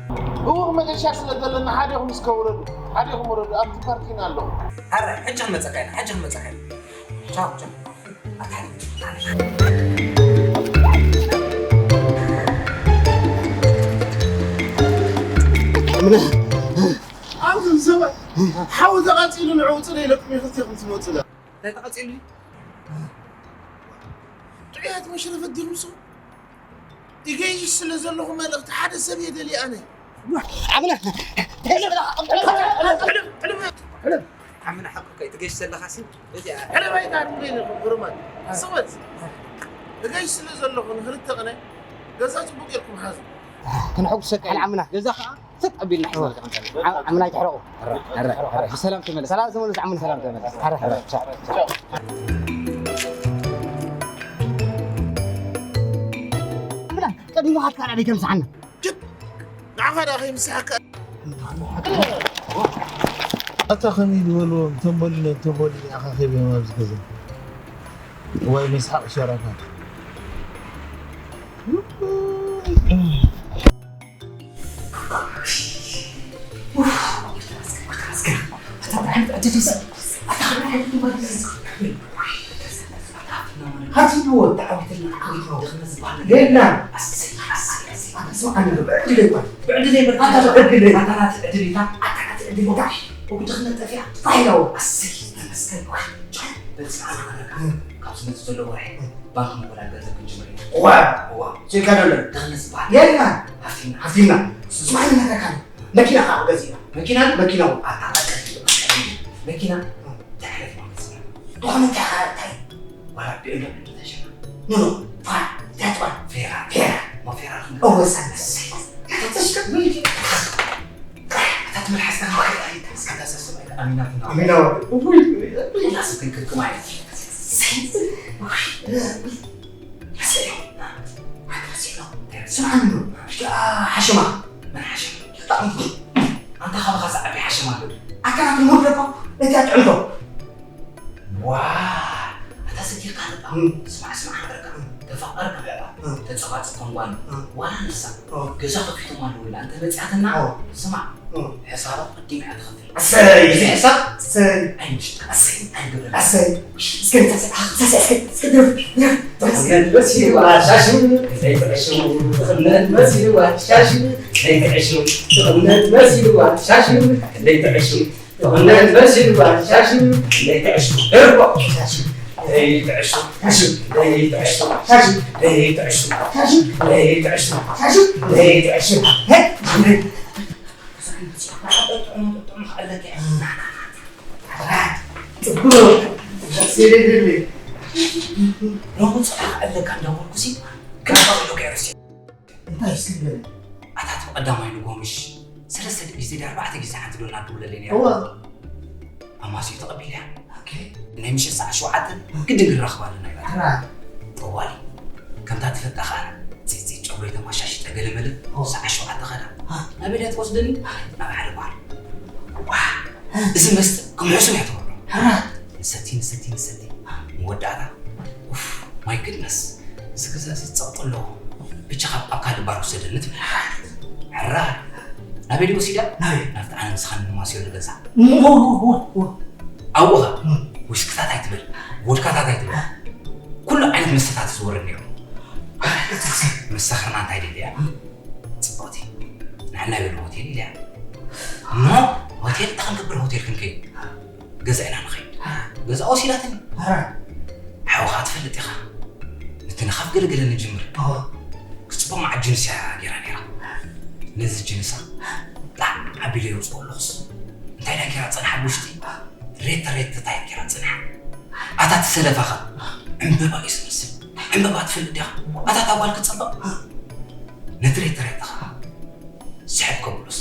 እወ፣ መገሻ ስለ ዘለና ሓዲኹም እስከ ውረዱ። ሓዲኹም ውረዱ። ኣብቲ ፓርኪን ኣለኹ። ኣረ፣ ሕጂ ክንመጸካ ኢና፣ ሕጂ ክንመጸካ ኢና። ቻው፣ ቻው። ኣብዚ ሰባት ሓዊ ተቓጺሉ ንዕኡ ጽለይ ኢለኩም ኢኹም ትመጹ። እንታይ ተቓጺሉ? ጥዑያት መሽረፈት ድርምሱ። ይገይሽ ስለ ዘለኹ መልእኽቲ ሓደ ሰብ እየ ደልየ ኣነ። ዓምና። ዓምና ሓቅካ እዩ ትገይሽ ዘለኻ ሲ። እዚኣ ሕልም ኣይትሃርሙለይ ኢኹም፣ ግሩማት። ስወት። እገይሽ ስለ ዘለኹ ንኽልተ ቅነ ገዛ ጽቡቅ ጌርኩም ሓዙ። ክንሕጉሰካ ኢና ዓምና። ገዛ ኸዓ ስጥ ኣቢልና ሒዝና ንመጽእ። ዓምና ኣይትሕረቑ። ሕረ፣ ሕረ፣ ሕረ። ብሰላም ተመለስ። ሰላም ተመለስ ዓምና። ሰላም ተመለስ። ሕረ፣ ሕረ። ቻው፣ ቻው። ዓምና፣ ቅድሚ ምኻድካ ናበይ ተምስሓና? ጅብ፣ ንዓኻ ደኣ ከይምስሓካ። ኣታ ከመይ ዝበልዎም ተንበሊኖ፣ ተንበሊኖ ኢኻ ከይበዮም ኣብዚ ገዛ። ዋይ መስሓቕ ሸራፋት። ሃቲዎ ተዓዊትና ዓዊትና ድኽነት ዝበሃል ነገር የለን። ኣሰይ፣ ኣሰይ፣ ኣሰይ። ኣታ ስምዓኒ ዶ፣ ብዕድለይ እኳ፣ ብዕድለይ በቃ፣ ኣታ ብዕድለይ። ኣታ ናቲ ዕድል እታ፣ ኣታ ናቲ ዕድል እታ። እው ድኽነት ጠፊኣ፣ ፋሕ ኢላ እው። ኣሰይ፣ ተመስገን። በል ስምዓኒ ክነግረካ፣ እም። ካብዚ መፂ ዘሎ ወርሒ፣ እም። ባንክ ምቕባል ገንዘብ ክንጅምር ኢና። እዋ፣ እዋ። ስኢልካ ዶ ኣሎ? ድኽነት ዝበሃል የለን። ሃፍቲና። ሃፍቲና። ስምዓኒ ክነግረካ፣ መኪና ከዓ ገዚእና። መኪና? መኪና እውን። ኣታ ናቲ ዕድል እታ። መኪና፣ እም። እንታይ ዓይነት ማለት ነው? ዝኾነ እንታይ ኸዓ እንታይ? ዋላ ቢ ኤም ደብሊው ተሸማ። ኖ፣ ኖ፣ ፋራ፣ እንታይ ትበሃል? ፌራ፣ ፌራ። ማ ፌራ? እወ፣ ሳላ፣ ሳላ። ኣታ ትመልሓስካ፣ ኣታ ተሳስብ፣ ኣታ ኣሚናትና። ኣሚና፣ ውይ፣ ውይ፣ ውይ። ሌላ ሰብ ክንክልክም ኣይነት። ረሲዕዮ። ረሲዕዮ። ስምዓኒ፣ ሓሸማ። መን ሓሸማ? ኣንታ ካባኻ ዝዓቢ ሓሸማ ኣሎ ድዩ? ኣታ ናቱ ሞት ደባ፣ እቲ ኣጥዕምቶ። ዋ፣ ኣታ ሰጊርካ ኣለካ። እም። ስማዕ፣ ስማዕ፣ ሓበረካ። እም። ተፋቐር ክብዕባ፣ እም። ተጸባጽብ ከም ጓል። እም። ዋላ ንሳ፣ እም። ገዛ ከፊቶም ኣለዉ ኢላ እንተ መጺኣትና፣ እም። ስማዕ፣ እም። ሕሳባ ቀዲማ እያ ትኸፍል። ኣሰይ! እዚ ሕሳብ ኣሰይ! ኣይምሽጥካ። ኣሰይ! ኣይገብረካ። ኣሰይ! እስከ፣ እስከ፣ እስከ፣ እስከ፣ እስከ፣ ድረፍ፣ ድረፍ። ትቕነት መሲልዋ ሻሹ፣ ክንደይ ትዕሹ። ትቕነት መሲልዋ ሻሹ፣ ክንደይ ትዕሹ። ትቕነት መሲልዋ ሻሹ፣ ክንደይ ትዕሹ። ትቕነት መሲልዋ ሻሹ፣ ክንደይ ትዕሹ። ደርቦ ሻሹ፣ ክንደይ ትዕሹ። ሻሹ፣ ክንደይ ትዕሹ። ሻሹ፣ ክንደይ ትዕሹ። ሻሹ፣ ክንደይ ትዕሹ። ሻሹ፣ ክንደይ ትዕሹ። ሄ! ሎሚ ጽባሕ ኣለካ እንዳበልኩሲ፣ ከመይ ኢሉ ገይሩሲ? እንታይ ስለ? ኣታ እቲ ቀዳማይ ንጎምሽ ሰለስተ ግዜ ድዩ ኣርባዕተ ግዜ ሓንቲ ዶ እናደወለለይ ነይራ? እወ። ኣማስዩ ተቐቢለያ። ኦኬ። ናይ ምሸት ሰዓት ሸውዓተ ግድን ክንራኸብ ኣለና ኢላ። ሕራይ። ጠዋሊ። ከምታ ትፈልጣ ኸኣ፣ ጺጽ ጨጉረይ ተማሻሺጠ ገለመለ፣ ኦ። ሰዓት ሸውዓተ ኸዳ። አ። ናበይ ድያ ትወስደኒ? ናብ ሓደ ባር። ዋ፣ እዚ መስተ ከም ሕሱም እያ ትወርዶ። ሕራይ። ንሰቲ፣ ንሰቲ፣ ንሰቲ። መወዳእታ፣ ኡፍ፣ ማይ ግድነስ። እዚ ገዛ እዚ ጸቕጢ ኣለዎ። ብቻ ካብ ኣብ ካልእ ባር ውሰደኒ ትብል። ሕራይ። ናበይ ድዩ ወሲዳ? ናበይ? ናብቲ ኣነ ምሳኻን ንማስዮ ንገዛ። እዎ፣ እዎ፣ እዎ፣ እዎ። ኣብኡ ኸ እም። ዊስክታት ኣይትበል፣ ቮድካታት ኣይትበል። ኩሉ ዓይነት መስተታት ዝወርድ ነይሩ። መሳኽርና እንታይ ደልያ? እም። ጽብቕቲ። ንዓና ይበል ሆቴል ኢልያ። እሞ ሆቴል እንታይ ክንገብር ሆቴል ክንከይድ? ገዛ ኢና ንኸይድ። ገዛ ወሲዳትኒ። ኣረ። ሓውኻ ትፈልጥ ኢኻ። ምትንኻፍ ገለገለ ንጅምር። እወ። ክጽቡቕ መዓት ጅንስ እያ ገይራ ነይራ። ነዚ ጅንሳ ጣዕ ኣቢለ የውጽኦ ኣለኹስ። እንታይ ድያ ገይራ ጸንሓ ብውሽጢ? ሬተ ሬተ እንታይ ገይራ ጸንሓ? ኣታ ትሰለፋኻ ዕምበባ እዩ ዝመስል። ዕምበባ ትፈልጥ ዲኻ? ኣታ እታ ጓል ክትጸብቕ? ነቲ ሬተ ሬተኻ ስሕብ ከብሉስ፣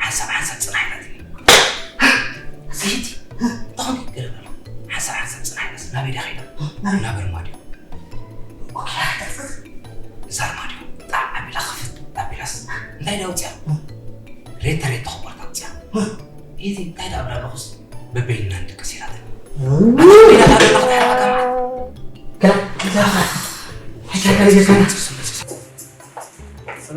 ሓንሳብ ሓንሳብ ጽናሕ ኢላትኒ። ሰይቲ፣ እንታይ ገለ በላ? ሓንሳብ ሓንሳብ ጽናሕ ኢላስ፣ ናበይ ድያ ከይዳ? ናብ ኣርማድዮ። እዛ ኣርማድዮ ጣዕ ኣቢላ ክፍት ኣቢላስ፣ እንታይ ድያ ኣውጽያ? ሬተ ሬተ ተኸበርታ ኣውጽያ። ኢቲ፣ እንታይ ድኣ ኣብላ ኣለኹስ፣ በበይንና ንድቅስ ኢላትኒ። ኣታ ከመይ ኢላ ታደላ ክትሓርባ ከማዓት? ከላ፣ ከላ፣ ከላ፣ ከላ፣ ከላ።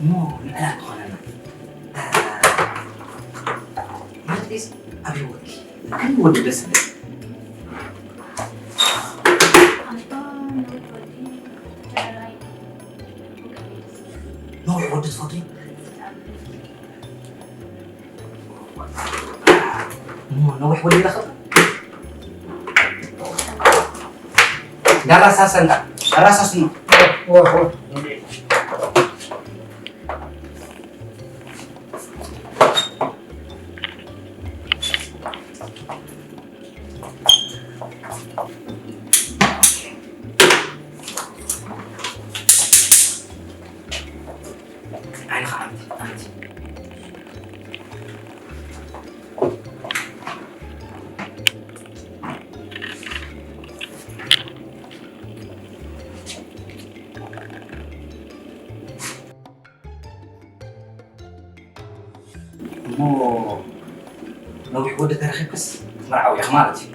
እሞ ንዕላል ክኾነና። አ፣ ማለት ዲስ ኣብ ህይወትኪ ከም ወዲ ደስ ይብል። ኣባ፣ ነዊሕ ወዲ፣ ተራራይ፣ ነዊሕ ወዲ ትፈትዊ? እሞ ነዊሕ ወዲ ይረኽብ? እንዳራሳሰንካ፣ ኣራሳስኖ። ዓይንኻ ኣንቲ፣ ኣንቲ። እሞ ነዊሕ ወዲ ተረኺብክስ ክትምርዓዊ ኢኺ ማለት እዩ።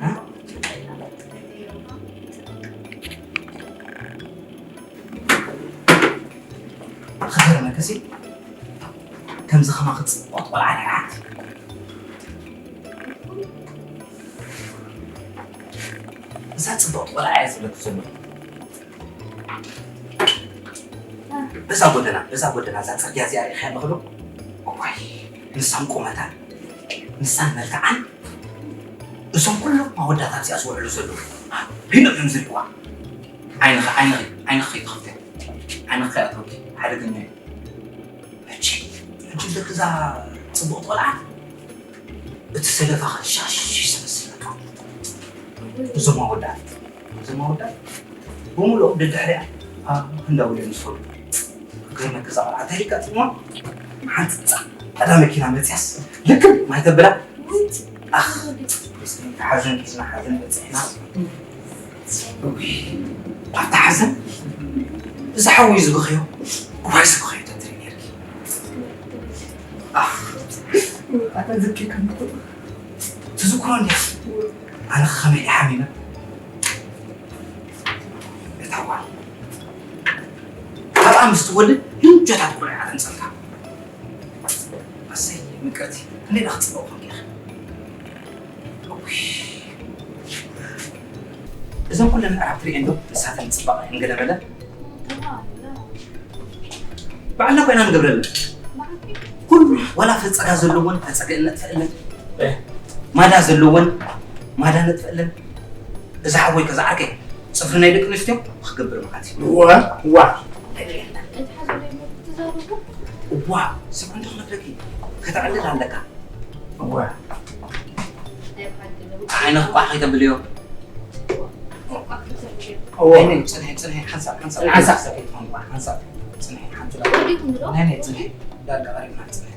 እ? ክገርመክሲ፣ ከምዚ ከማኺ ጽብቕቲ ቆልዓ ነይራ ሓንቲ። እዛ ጽብቕቲ ቆልዓ እያ ዝብለኪ ዘለኹ። በዛ ጎደና፣ በዛ ጎደና፣ እዛ ጽርግያ እዚኣ ርኢኽያ ኣለኺ ዶ? እዋይ፣ ንሳን ቁመታን፣ ንሳን መልክዓን፣ እዞም ኩሎም ኣወዳታት እዚኣ ዝውዕሉ ዘለዉ፣ ሂኖም እዮም ዝርእይዋ። ዓይንኺ፣ ዓይንኺ፣ ዓይንኺ ከይትኸፍትያ። ዓይንኺ ከይኣትወኪ፣ ሓደገኛ እዩ። ሕጂ፣ ሕጂ ልክ እዛ ጽቡቕቲ ቆልዓ፣ እቲ ሰለፋ ኸሻሽ ዝመስል በቃ። እዞም ኣወዳት፣ እዞም ኣወዳት ብምሉኦም ደድሕሪኣ፣ አ፣ እንዳበሉ እዮም ዝኸዱ። ክገርመኪ እዛ ቆልዓ እንታይ ደጋጢምዋ? ሓንቲ ጻዕዳ መኪና መጽያስ ልክም ማይ ተብላ። ኣኽ፣ ሓዘን ሒዝና ሓዘን በጺሕና። እውይ፣ ኣብታ ሓዘን እዚ ሓወይ ዝበኸዮ፣ እዋይ ዝበኸዮ ተትርኢ ነይርኪ። ኣኽ፣ ኣታ ዘኪርካኒ እኮ። ትዝክሮ እንዲያ? ኣነ ከመይ እየ ሓሚመ? እታ ጓል ካብኣ ምስ ትወልድ ልንጆታት ቆልዓ ተንጸልካ። ኣሰይ ምቅርቲ፣ ክንደይ ደኣ ክጽብቕ ኮንኪ ኢኺ። እውይ። እዘን ኩለን ኣዕራብ ትርእየን ዶ? ንሳተን ጽባቐ እንገለመለ። ባዕልና ኮይና ንገብረለን። ኩሉ ዋላ ፈጸጋ ዘለወን ፈጸገ እነጥፈለን። እ። ማዳ ዘለወን ማዳ ነጥፈለን። እዛ ሓወይ ከዛ ዓርከይ ጽፍሪ ናይ ደቂ ኣንስትዮ ክገብር መዓት እዩ። ዋ፣ ዋ። እዋ፣ ስምዒ እንዶ ክነግረኪ ከተዕልል ኣለካ። እዋ። ዓይንኺ ቋሕ ከይተብልዮ። እዋ። ናይ፣ ናይ፣ ጽንሒ፣ ጽንሒ፣ ሓንሳብ፣ ሓንሳብ፣ ሓንሳብ፣ ሓንሳብ፣ ጽንሒ፣ ሓንቲ ዳርጋ። ናይ፣ ናይ፣ ጽንሒ፣ ዳርጋ ቀሪብና፣ ጽንሒ።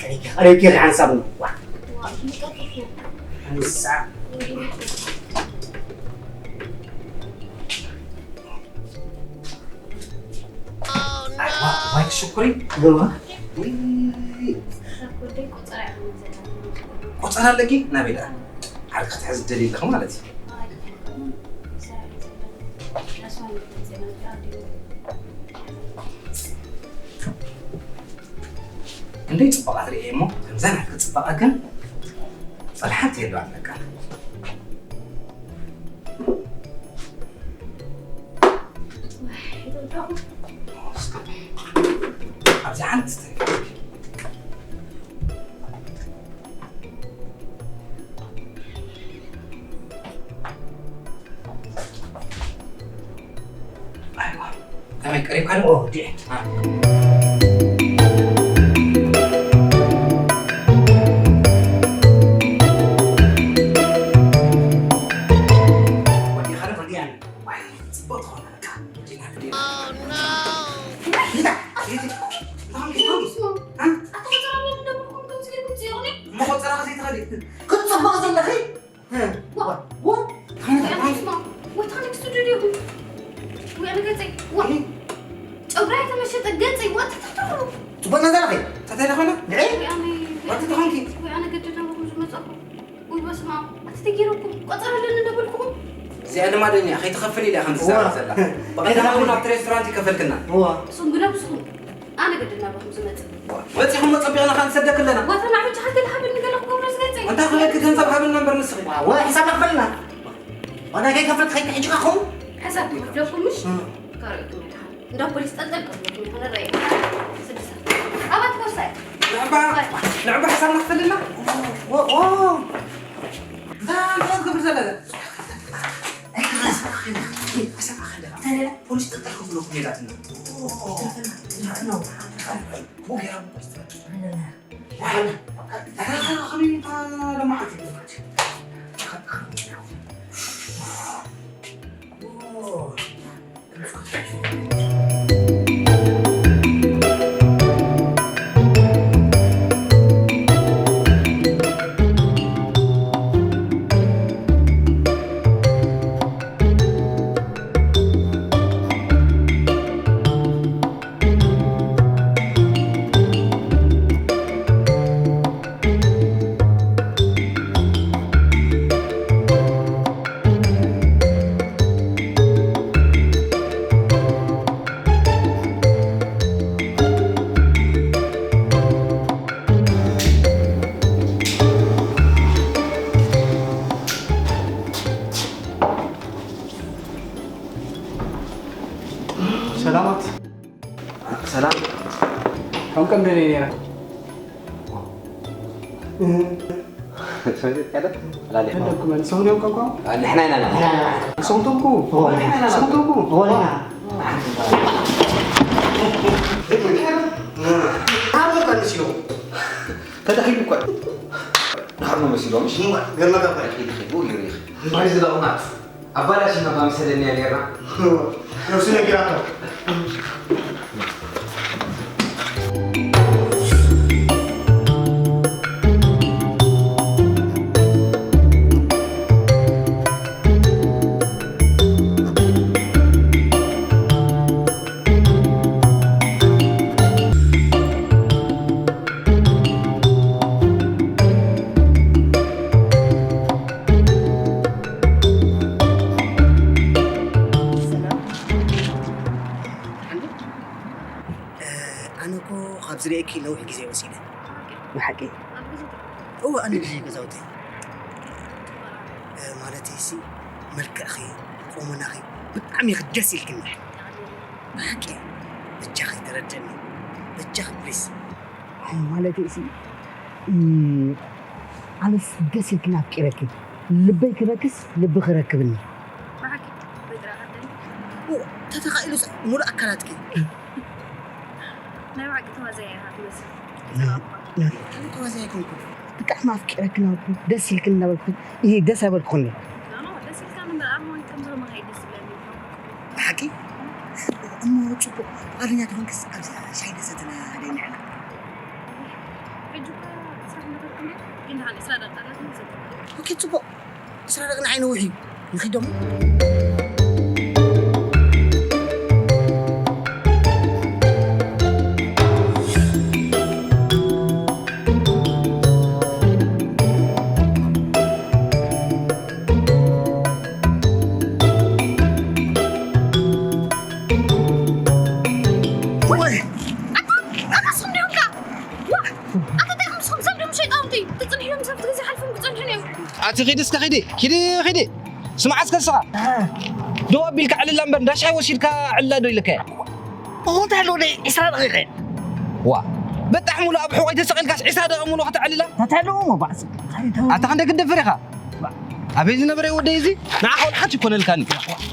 ቀሪብኪ፣ ቀሪብኪ፣ ሓንሳብ ነው። ዋ። ሓንሳብ። ኣይ፣ ዋ፣ ዋይ፣ ሽኩሪ። እዋ። ውይ። ቆጸራ ኣለኪ? ናበይ ደኣ? ዓርኪ ክትሕዚ ትደሊ ኣለኺ ማለት እዩ። ክንደይ ጽቡቓት ርእየ እሞ፣ ከምዛ ናትኪ ጽባቐ ግን ጸልሓት የለዋን በቃ። ኣብዚ ሓንቲ ተሪፋ። ኣይዋ፣ ከመይ ቀሪብካ ዶ? ኦ፣ ዲኤ። አ። ወዲኻ ዶ? ወዲያ። ዋይ፣ ጽቡቕ ትኾን ኣለካ። ዲና፣ ዲና። ዲና፣ ዲና። እ? እሞ ቆጸራ ዘይትኸዲ? ክትጽብቕ ዘለኺ? እ፣ ዋ፣ ዋ፣ ታንክ፣ ታንክ። ወይ ታንክ ስቱዲዮ። ወይ ኣነ ገጸይ፣ ዋ። እ? ጨጉራይ ተመሸጠ፣ ገጸይ፣ ዋ፣ ተተተሩ። ጽቡቕ ነገር ኣለኺ? እንታይ ደኣ ኾይና? ንዒ? ወይ ኣነ፣ ወይ ኣነ ገደደ ዝመጻኹ። ወይ በስመ ኣብ፣ ኣቲ ተገይረኩም፣ ቆጸራ ኣለኒ ዶ በልኩኹም? እዛ እዚኣ ድማ ደኛ ከይትኸፍል ኢላ ከም ትዛረብ ዘላ። ብቐዳማይ እውን ኣብቲ ሬስቶራንት ይከፈልክና። እዋ። ንስኹም ግደፉ፣ ንስኹም። ኣነ ግድን ናባኹም ዝመጽእ። መጺኹም ጸቢቕና ከኣ ንሰደክ ኣለና። ዋታ ንዓኹም ቻሓት ገለ ሃበኒ ገለ ክገብሮ ዝገጸ። እንታይ ክበልኪ ገንዘብ ሃብና እምበር ንስኺ። ዋ፣ ወይ ሕሳብ ኣኽፈልና። ዋና ከይከፈት ከይክ ሕጂ ካኹም? ሕሳብ ክኸፍለኩም ምሽ? እም። ካረእኩም ይድሓን። እንዳ ፖሊስ ጠልጠል ክብለኩም ይኾነ ረእየ። ስድስት ሰዓት። ኣባት ቦርሳይ። ንዕባ፣ ንዕባ ሕሳብ ንኽፈልልና? ዎ፣ ዎ። እንታይ ትገብር ዘለለ? ፖሊስ ጠጠር ክብሎ ሜላትና። ሰላማት። ሰላም። ከም ቀንደ ነይ ነይራ። ሰውነት ያለ? ላሊ። እንደኩም ሰው ነው ቋንቋ? ንሕና ኢና፣ ንሕና ኢና። ሰው ተኩ። ንሕና ኢና። ሰው ተኩ። ወላ። ኣበባ ንስዮ። ተዳሂሉ እኮ። ናህርሞ መሲሎም፣ እሺ? ገርመካ እኮ። ይኺድ፣ ይኺድ፣ ይኺድ፣ ይኺድ። እንታይ ዝለቑናት? ኣባላሽና ባምሰለኒ ኔርና። ነብሱ ነጊራቶ። ሰላም። ኣነ እኮ ካብ ዝርእየኪ ነዊሕ ግዜ ወሲደ። ብሓቂ? እወ፣ ኣነ ግዜ ገዛውተይ። እ፣ ማለተይሲ፣ መልክዕኺ፣ ቁመናኺ ብጣዕሚ ኢኺ ደስ ኢልክኒ። ብሓቂ፣ በጃኺ ተረድእኒ። በጃኺ ፕሊስ። ማለተይሲ፣ እም፣ ኣነስ ደስ ኢልክኒ ኣፍቂረኪ። ልበይ ክረክስ፣ ልብኺ ረክብኒ። ብሓቂ፣ በጥራኻ ደስ። ኦ፣ ተተኻኢሉስ ሙሉእ ኣካላትኪ። ናይ ብሓቂ ተዋዛያይ ኢኻ ትመስል። ናይ፣ ናይ። ኣነ ተዋዛያይ ኣይኮንኩን። ብጣዕሚ ኣፍቂረኪ ነበርኩ፣ ደስ ኢልክኒ ነበርኩ። ይሄ ደስ ኣይበልኩን። ኖ፣ ኖ፣ ደስ ኢልካ ነበር፣ ኣርማ ከም ዘሎ መኻይድ ደስ ይብለኒ። ብሓቂ? እሞ ጽቡቕ፣ ፍቓደኛ ተኾንክስ ኣብዚ ሻሂ ደሰትና ደይ ንዕላ። ሕጂ እኳ ዕስራ ነበርኩ እንዴ? ግን ደሓን ዕስራ ደቂቃ ኣለትኒ፣ ዘተ። ኦኬ፣ ጽቡቕ። ዕስራ ደቂቃ ንዓይ ነዊሕ እዩ። ንኺድ ደሞ። ወይ! ኣታ፣ ኣታ ስም ዲዮንካ? ዋ! ኣታ እንታይ ከም ስም ሰብ ደም ሸይጣውንቲ? ትጽንሕ ኢሎም ሰብ ትገዛ ሓልፎም ክጸንሑ ነይሩ። ኣቲ ኺዲ እስከ ኺዲ፣ ኺዲ፣ ኺዲ። ስማዕ እስከ ንስኻ። እ። ደው ኣቢልካ ዕልላ እምበር፣ እንዳ ሻሂ ወሲድካ ዕልላ ዶ ኢለካ እየ? እሞ እንታይ ኣለዎ ናይ ዕስራ ደቂቐ? ዋ፣ በጣሕ ሙሉ ኣብ ሕቖይ ተሰቒልካስ ዕስራ ደቂቕ ሙሉ ከተዕልላ? እንታይ ኣለዎ እሞ ባዕሲ? ኣታ ክንደይ ክትደፍር ኢኻ? ኣበይ ዝነበረ ወደይ እዚ? ንዓኻ ወላ ሓንቲ ይኮነልካኒ።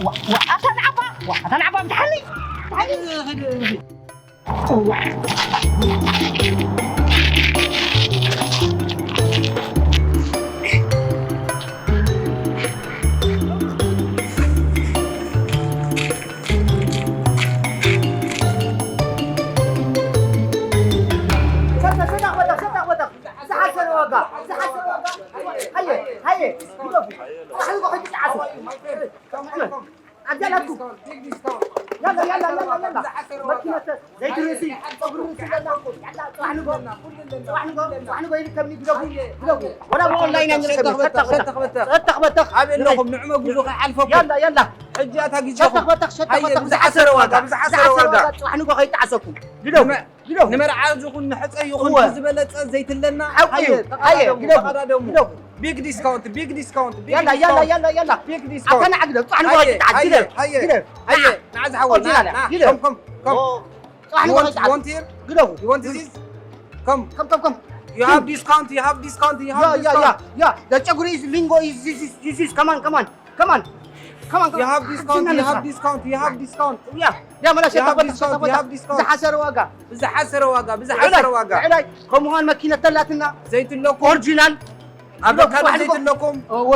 ዋ፣ ዋ፣ ኣታ ንዓባ፣ ዋ፣ ኣታ ንዓባ ብትሓሊ። ብትሓሊ። ዝሓሰረ ዋጋ፣ ዝሓሰረ ዋጋ። ሃየ፣ ሃየ፣ ግደፉ። ጻሕሊ እኮ ከይትጠዓሱ። ኣብዛ ናትኩም። ያላ፣ ያላ፣ ያላ፣ ያላ። መኪና ዘይትርእሲ። ጸጉሪ ርእሲ ኣለና። ያላ፣ ጽባሕ ንጎ። ጽባሕ ንጎ፣ ጽባሕ ንጎ ይርከብኒ፣ ግደፉ፣ ግደፉ። ወላ ብኦንላይን እያ ንረከብ። ሸተኽ በተኽ፣ ሸተኽ በተኽ። ሸተኽ በተኽ። ኣበይ ኣለኹም? ንዑ መጉዙ ከይሓልፈኩም። ያላ፣ ያላ። ሕጂ ኣታ ግዜኹም። ሸተኽ በተኽ፣ ሸተኽ ኣየ፣ በተኽ። ብዝሓሰረ ዋጋ፣ ብዝሓሰረ ዋጋ። ጽባሕ ንጎ ከይጠዓሰኩም። ግደፉ፣ ንመ-፣ ግደፉ። ንመርዓ ዝኹን ንሕጸ ይኹን ኣዎ። ብዝበለጸ ዘይትለና። ሓቂ፣ ሃየ፣ ሓቂ፣ ሃየ፣ ግደፉ፣ ተቐዳደሙ። ግደፉ። ቢግ ዲስካውንት፣ ቢግ ዲስካውንት፣ ቢግ ያላ፣ ያላ፣ ዲስካውንት። ያላ፣ ያላ። ቢግ ዲስካውንት። ኣታ ንዓ ግደፍ፣ ጽባሕ ንጎ ሃየ፣ ከይጠዓስ፣ ሃየ፣ ግደፍ፣ ሃየ፣ ግደፍ። ሃየ። ንዓ ዝሓወይ፣ ና፣ ና፣ ና፣ ግደፍ። ከም፣ ከም፣ ከም። ጽባሕ ንጎ You want, ከይጠዓስ። You want here? ግደፉ። You want this? Come. Come, come, come. You have discount, you have discount, you have discount. Yeah, yeah, yeah, yeah. The ጨጉሪ is lingo is this is this is come on, come on. Come on. Come on, come on. You have discount, you have discount, you have discount. Yeah. ያ መላ You have ሸታ በታ discount, ሸታ you በታ have discount. ብዝሓሰረ ዋጋ። ብዝሓሰረ ዋጋ፣ ብዝሓሰረ ዋጋ። ልዕላይ ከምኡን መኪና ተላትና ዘይትለኩም። ኦሪጂናል ኣብ በካል ዘይትለኩም። እወ።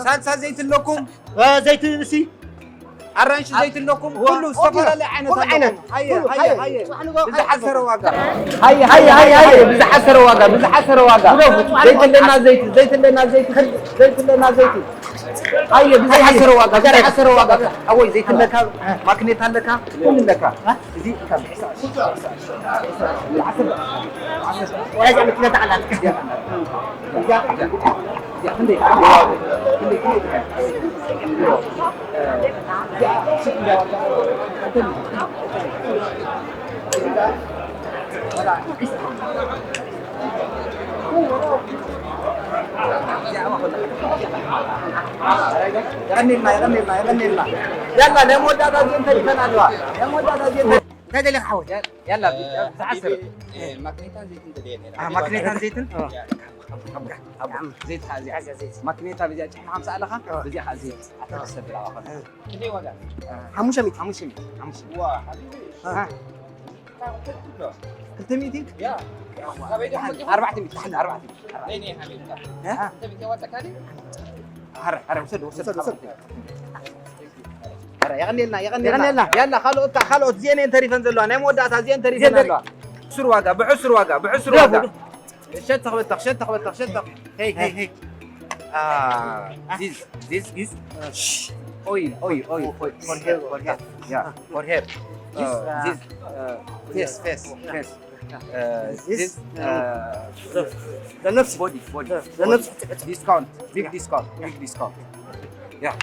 ሳልሳ ዘይትለኩም። እ፣ ዘይትሲ። ኣራንሺ ዘይትለኩም። እወ። ኩሉ ኦሪጂናል። ዝተፈላለዩ ዓይነት ኩሉ ኣለኩም። ዓይነት። ሃየ፣ ኩሉ፣ ሃየ፣ ሃየ። ሃየ። ጽባሕ ንጎ ብዝሓሰረ ዋጋ። ሃየ፣ ሃየ፣ ሃየ፣ ሃየ። ብዝሓሰረ ዋጋ፣ ብዝሓሰረ ዋጋ። ዘይትለና ዘይቲ፣ ዘይትለና ዘይቲ፣ ዘይትለና ዘይቲ። ሃየ፣ ብዝሓሰረ ዋጋ፣ ብዝሓሰረ ዋጋ። ኣወይ፣ ዘይትለካ፣ ማክኔት ኣለካ፣ ኩሉ ኣለካ። እዚ ካብ ወላ እዛ መኪና ተዓላት። የቐኔልና፣ የቐኔልና፣ የቐኔልና። ያላ፣ ናይ መወዳእታ እዚአን ተሪፈን ኣለዋ። ናይ መወዳእታ እዚአን ተሪፈን። እንታይ ደሊኻ ሓወይ? ያላ፣ እ፣ ብዝሓሰረ። እ፣ ማክኔታን ዘይትን ተደልየ ነይራ። አ፣ ማክኔታን ዘይትን? ያ። ኣብጋ፣ ኣብጋ። ዘይት ኸዓ እዚኣ። እዚኣ ዘይት። ማክኔታ በዚኣ ጭሕምኻ ምሰኣለኻ፣ እ። በዚኣ ኸዓ ዘይት። ኣታ እ። ተሰብር ኣባኻ። እ። ክንደይ ዋጋ? እ፣ ሓሙሽተ ሚእቲ። ሓሙሽተ ሚእቲ፣ ሓሙሽተ ሚእቲ። ዋ፣ ሓቢቢ። እ። ክልተ ሚእቲ? ያ። ኣርባዕተ ሚእቲ፣ ኣርባዕተ ሚእቲ። ናይ፣ ናይ ሓቢብካ። እ? ክልተ ሚእቲ ያዋጣካ ድዩ? ሃረ፣ ሃረ፣ ውሰድ፣ ውሰድ። ውሰድ፣ ውሰድ። ኧረ፣ የቐንየልና፣ የቐንየልና። የቐንየልና። ያላ፣ ካልኦት፣ ካልኦት እዚአን እየን ተሪፈን ዘለዋ። ናይ መወዳእታ እዚአን ተሪፈን ዘለዋ። ብሕሱር ዋጋ፣ ብሕሱር ዋጋ፣ ብሕሱር ዋጋ። ሸተኽ በተኽ፣ ሸተኽ በተኽ፣ ሸተኽ። ሄይ፣ ሄይ፣ ሄይ። Ah, this, this is, uh, oil, oil, oil, oil for hair, for hair. Yeah, for hair. This, uh, this, uh, face, face, face. Uh, this, this, uh, uh, the, the nurse, body, body, the, the body. Nurse. Discount, big discount, big discount. Yeah.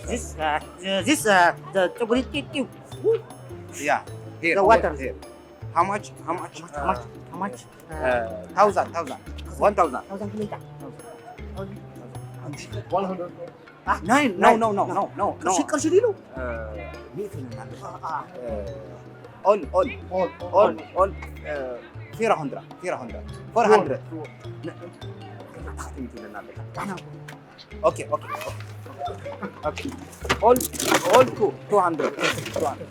This, uh, uh, this, uh, the chocolate cake. Yeah, here, the water. Here, here. How much? How much? How much? Uh, how much? Uh, thousand, thousand. One thousand. Thousand kilometer. One hundred. Ah, nine, no, nine. No, no, no, no, no, no. ቅርሺ፣ ቅርሺ ዲሉ? Uh, ሚእቲ ነናል። Ah, ah. Uh, all, all. All, all, all, all. Uh, ፊራ ሁንድራ፣ ፊራ ሁንድራ። Four hundred. Four. ነ-፣ ታሕቲ ሚእቲ ነናል። Okay, okay, okay. Okay. All, all two, two hundred. Two hundred.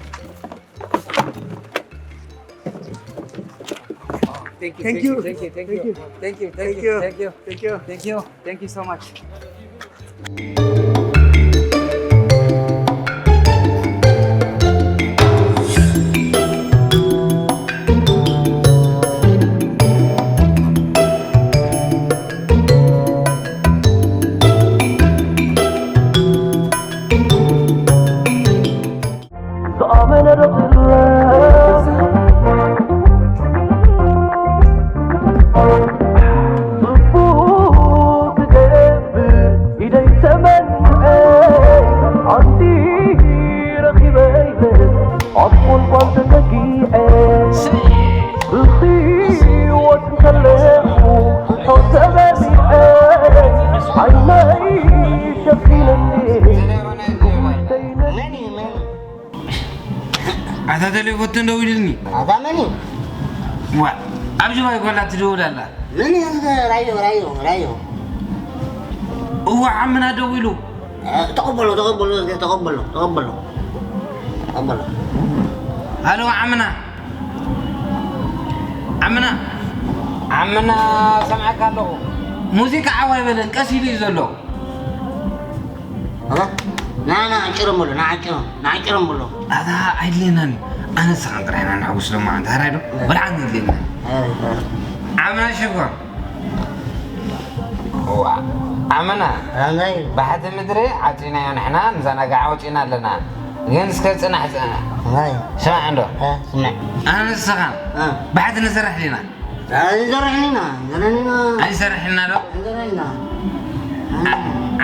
Thank you, thank you, thank you, thank you, thank you, thank you, thank you, thank you, thank you, thank you, thank you so much. ዝኣመነ ዶ ክድረስ? ጽቡቕ ክገብር ኢደይ ተመንዐ፣ ዓንዲ ረኺበ ኢለስ ኣብ ቁልቋል ተጠጊዐ። ብህይወት እንከለኹ ሖ ተበሊዐ፣ ዓይነይ ሸፊነኒ። ኣታ ተሌፎን ደዊሉኒ። ኣታ መን እዩ? ዋ፣ ኣብ ጅባይ ጓላ ትደውል ኣላ። መን እዩ እዚ? ራዮ፣ ራዮ፣ ራዮ። እዋ፣ ዓምና ደዊሉ። እ፣ ተቐበሎ፣ ተቐበሎ፣ ተቐበሎ፣ ተቐበሎ። ተቐበሎ። ሃሎ፣ ዓምና። ዓምና። ዓምና፣ ሰምዐካ ኣለኹ። ሙዚቃ ዓው ኣይበለን፣ ቀስ ኢሉ እዩ ዘሎ። ኣባ፣ ና፣ ና፣ ዓጭሮም በሎ፣ ና፣ ዓጭሮም፣ ና፣ ዓጭሮም በሎ። ኣታ ኣይድልየናን እዩ። ኣነ ንስኻን ጥራይ ኢና ንሕጉስ ሎማዓንቲ፣ ሕራይ ዶ? እ። ወላ ዓንዲ የድልየናን። እ፣ እ። ዓምና ሸጎር። እዋ፣ ዓምና። ኣመይ። ባሕቲ ምድሪ ዓጺናዮ ንሕና፣ ንዘናጋዕ ወጺና ኣለና። ግን እስከ ጽናሕ፣ ጽናሕ። ኣይ። ስማዕ እንዶ። እ፣ ስማዕ። ኣነ ንስኻ እ። ብሓደ ንሰርሕ ዲና? ኣይ፣ ንሰርሕ ዲና? ንሰርሕ ዲና? ኣይሰርሕ ዲና ዶ? ንሰርሕ ዲና? ዓ-፣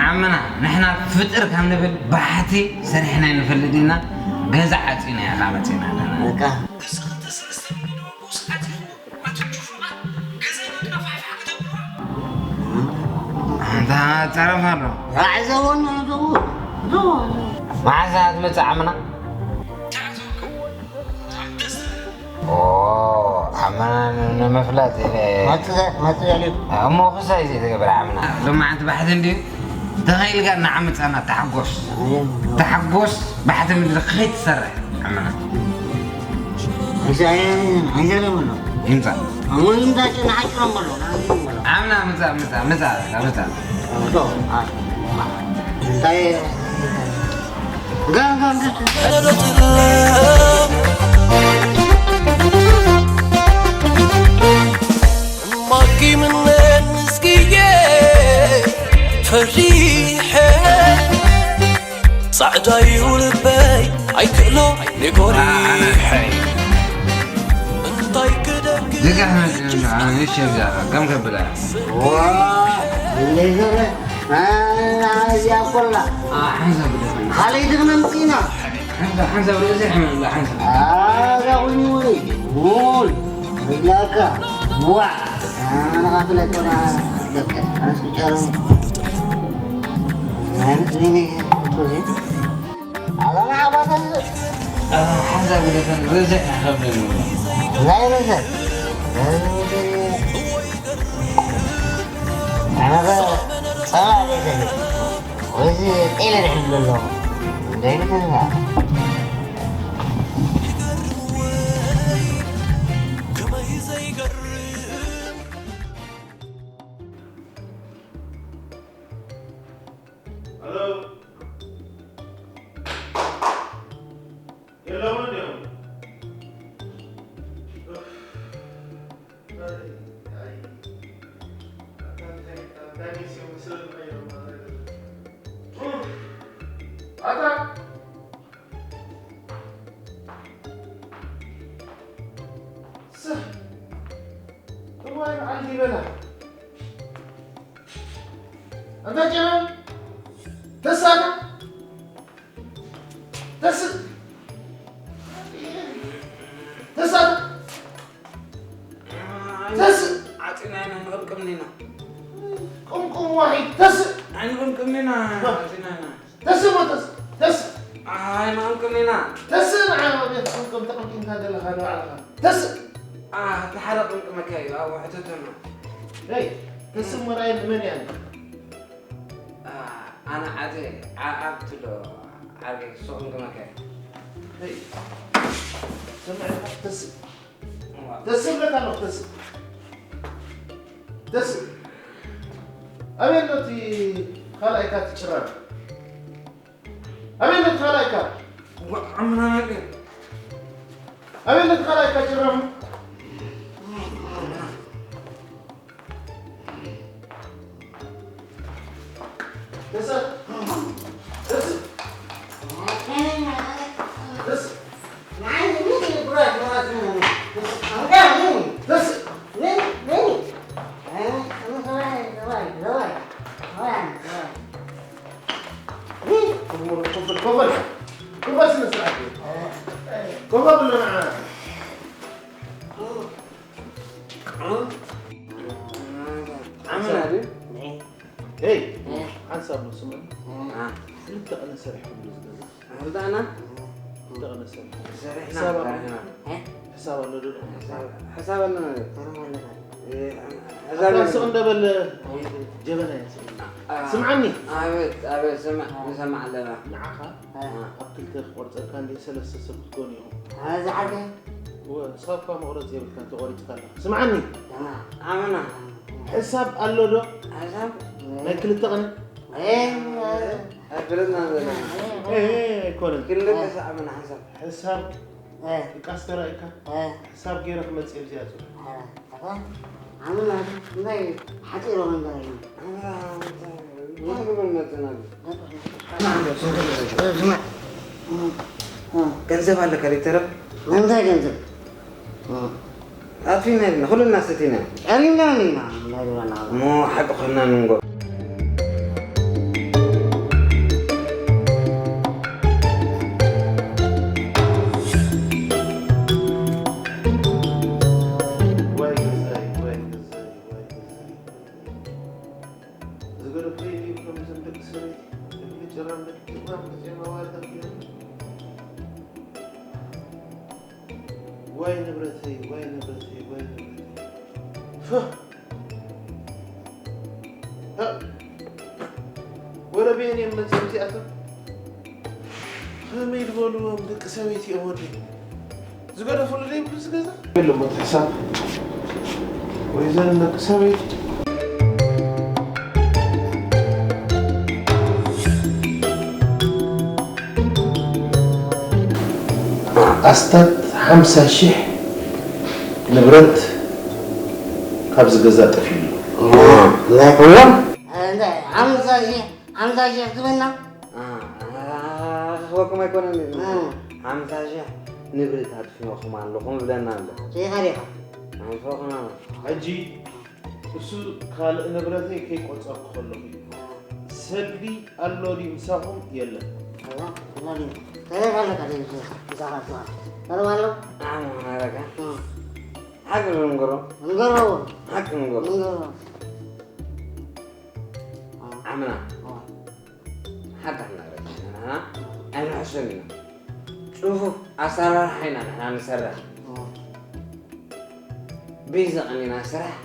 ዓምና፣ ንሕና ፍጥር ካብ ንብል ብሓቲ ሰሪሕና ኣይንፈልጥ ኢና። ገዛ ዓጺና ኢኻ መጺና ኣለና። በቃ። ኣንታ ጸረፍ ኣሎ። ኣዕዘቦ፣ ኣዕዘቦ። መዓዝ ኣትመጽእ ዓምና? ኦ፣ ዓምና ን-፣ ንምፍላጥ ኢለ። መጽእ፣ መጽእ ኢሉ። እሞ ክሳይ ዘይተገብረ ዓምና። ሎማዓንቲ ባሕቲ እንድዩ። ተኸኢልካ እናዓመጻና ተሓጎስ። ኣየን። ተሓጎስ፣ ባሕቲ ምድሪ ከይትሰርሕ ዓምና። ኣይዛ-፣ ኣይዛ-፣ ኣይዘለምሎ። ይምጻእ። ኣሞ ይምጻእ፣ ንሓጭሮም ኣሎ፣ ንሓጭሮም ኣሎ። ዓምና ምጻእ፣ ምጻእ፣ ምጻእ፣ ምጻእ። እቶ፣ ኣ-፣ እንታይ? ጋ-፣ ጋ-፣ ጋ-፣ ማኪ ምነን እስክዬ ፈሪሐ ጻዕዳዩ ልበይ ኣይክእሎ ኔጎሪሐ እንታይ ክደግ ዝጋሕ መጽእ፣ ኣነ ሸብዛ ከም ከብላ። ዋ፣ እንደገና፣ ና፣ ና፣ እዚኣ ኮላ። ኣ፣ ሓንሳብ ግደፈና። ካልኣይቲ ክነምጽእ ኢና። ሓንሳብ፣ ሓንሳብ ርእሲ ይሕመም፣ ሓንሳብ። ኣ፣ እዛ ኮይኑ ወይ፣ ውይ፣ ርላካ፣ ዋ፣ ኣነ ካፍለጠና፣ በቃ፣ ኣነስ ጨረም። ኣነስ ቢኒ፣ ኣዛ መሓባተን ሓንሳብ ግደፈን ርእሰይ ኣይኸብደኒ። ናይ ርእሰይ? ኣነ ኸ ጸላእ ዘይፈልጥ። ወይዚ ጤለ ድሕን ዘሎ። ደይነ ተስፋ። ሄሎ። የለውን እንዲያው። ኣይ፣ ኣይ። ኣታ እንታይ፣ ኣታ ጊዜው ምስል ቀይሮ ማለት ነው። ኣታ። ስህ። እዋይ፣ በዓል ይበላ። ኣንታ ጨና፣ ተሳና፣ ተስ-፣ ተሳና፣ ተስ-፣ ዓጺና ኢና፣ ንቕምቅም ኢና። ቁምቁም ዋሒድ፣ ተስ-፣ ኣይንቕምቅም ኢና፣ ዋ። ዓጺና ኢና። ተስ-፣ ሞ ተስ-፣ ተስ-፣ ኣይ፣ ንቕምቅም ኢና። ተስ-፣ ንዓ ቤት ቁምቁም ተቐምቂምካ ዘለኻ ንባዕልኻ። ተስ-፣ ኣ፣ እቲ ሓደ ቅምቅመካ እዩ፣ ኣብኡ ሕተተና። ሄይ፣ ተስእ ሞራይል መን እያ? ኣ፣ ኣነ ዓዜ፣ ዓ-፣ ዓብ ትሎ፣ ዓዜ፣ ሱቕ ቅምቅመካ እዩ። ሄይ፣ ስምዕ፣ ተስእ። እዋ። ተስእ ብለካ ኣለኹ፣ ተስእ። ተስእ። ኣበይ ኣሎ እቲ ካልኣይካ እቲ ጭራም? ኣበይ ነቲ ካልኣይካ? ዋ፣ ዓምና መግቢ። ኣበይ ነቲ ካልኣይካ ጭራሙ? ተሰ-፣ ተስ-፣ ተስ-፣ ተስ-፣ ኮፍ በል፣ ኮፍ በል፣ ኮፍ በል፣ ኮፍ በል፣ ስነ ስርዓት። ኮፍ በል፣ ንዓ። ዓምና ድዩ? ሄይ፣ ሓንሳብ ነው ስሙ። አ። ክልተ ቀን ሰሪሕኩምሉ ዝገዛ። ክልተ ቀን? ክልተ ቀን ሰሪሕኩምሉ። ሰሪሕና፣ ሕሳብ ኣሎ። ሰሪሕና። እ? ሕሳብ ኣሎ ዶ? ሕሳብ፣ ሕሳብ ኣለና። እ፣ ኣታ ሕሳብ ስቕ ኣለና። እንዳበል ጀበና እየ። አ። ስምዓኒ። ኣቤት፣ ኣቤት፣ ስምዕ፣ ንሰምዕ ኣለና። ንዓኻ አ። ኣብ ክልተ ክቆርጸልካ እንደ ሰለስተ ሰብ ክትኮኑ ኢኹም። ኣዚ ዓርከይ። እወ፣ ንስኻ እኳ መቑረጺ የብልካን፣ ተቖሪጽካ ኣለኻ። ስምዓኒ። ኣመና። ሕሳብ ኣሎ ዶ? ሕሳብ? ናይ ክልተ ቀን? እ፣ ኣይፈለጥና ዘለና። እ፣ እ፣ ኣይኮነን። ክንልገስ ኣመና ሕሳብ። ሕሳብ እ። ድቃስ ተራእይካ? እ። ሕሳብ ገይረ ክመጽእ ብዚኣ ጽቡቕ። እ፣ ኣታ፣ ኣመና፣ እንታይ ሓጺሮም እንዳበሉ? ኣመና፣ እንታይ ክብል መጽና? ስማዕ። ገንዘብ ኣለካ ዶክተር? እንታይ ገንዘብ? ኣጥፊና ኢልና ኩልና ሰቲና። ጸሪምና ኢና። እሞ ሓቂ ኮይና ንንጎ። ዋይ ንብረተይ፣ ዋይ ንብረተይ፣ ዋይ ንብረተይ። ፍ! እ! ወረ በየን እዮም መፅኦም እዚኣቶም? ከመይ ዝበሉ እዮም ደቂ ሰበይቲ እዮም ወደይ? ዝገደፉሉ ዘይብሉ ዝገዛ? የለሞ እቲ ሕሳብ። ወይ ዘን ደቂ ሰበይቲ። ኣስታት ሓምሳ ሺሕ ንብረት ካብዚ ገዛ ጠፊኡ ኣሎ። ናይ ኩሎም? ሓምሳ ሺሕ፣ ሓምሳ ሺሕ ትብልና? ክህበኩም ኣይኮነን። ሓምሳ ሺሕ ንብረት ኣጥፊኦኹም ኣለኹም ብለና ኣሎ። ሪኻ ሪኻ። ኣንፈኹና። ሕጂ እሱ ካልእ ንብረተይ ከይቆጸርኩ ከለኹ እዩ። ሰልዲ ኣሎ ድዩ ምሳኹም? የለን። ተረፍ ኣለካ ድዩ ምሳኻ? ተረፍ ኣሎ? ኣነ ማረካ። ሓቂ ንገሮ። ንገሮ። ሓቂ ንገሮ። ንገሮ። ዓምና። ሓቂ ንገረካ ንሕና ኣይንሕሱን ኢና። ጽፉፍ ኣሰራርሓ ኢና ንሕና ንሰርሕ። ቤዛ ቀኒና ስራሕ።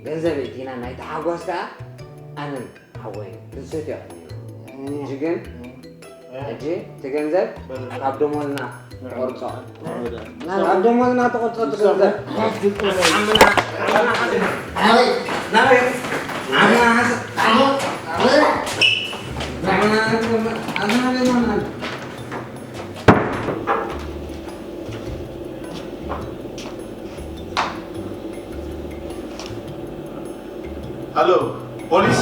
ገንዘብ እቲና ናይ ተሓጓስ ከኣ ኣነን ሓወይን ክንሰትዮ ቀኒና። ሕጂ ግን፣ ሕጂ እቲ ገንዘብ ካብ ደሞዝና ንቆርጾ። ካብ ደሞዝና ተቆርጾ እቲ ገንዘብ። ዓምና፣ ዓምና ሓዘ። ናበይ? ናበይ? ዓምና ሓዘ። ዓምና ሓዘ። ኣዝና ቤት ማን? ሃሎ፣ ፖሊስ?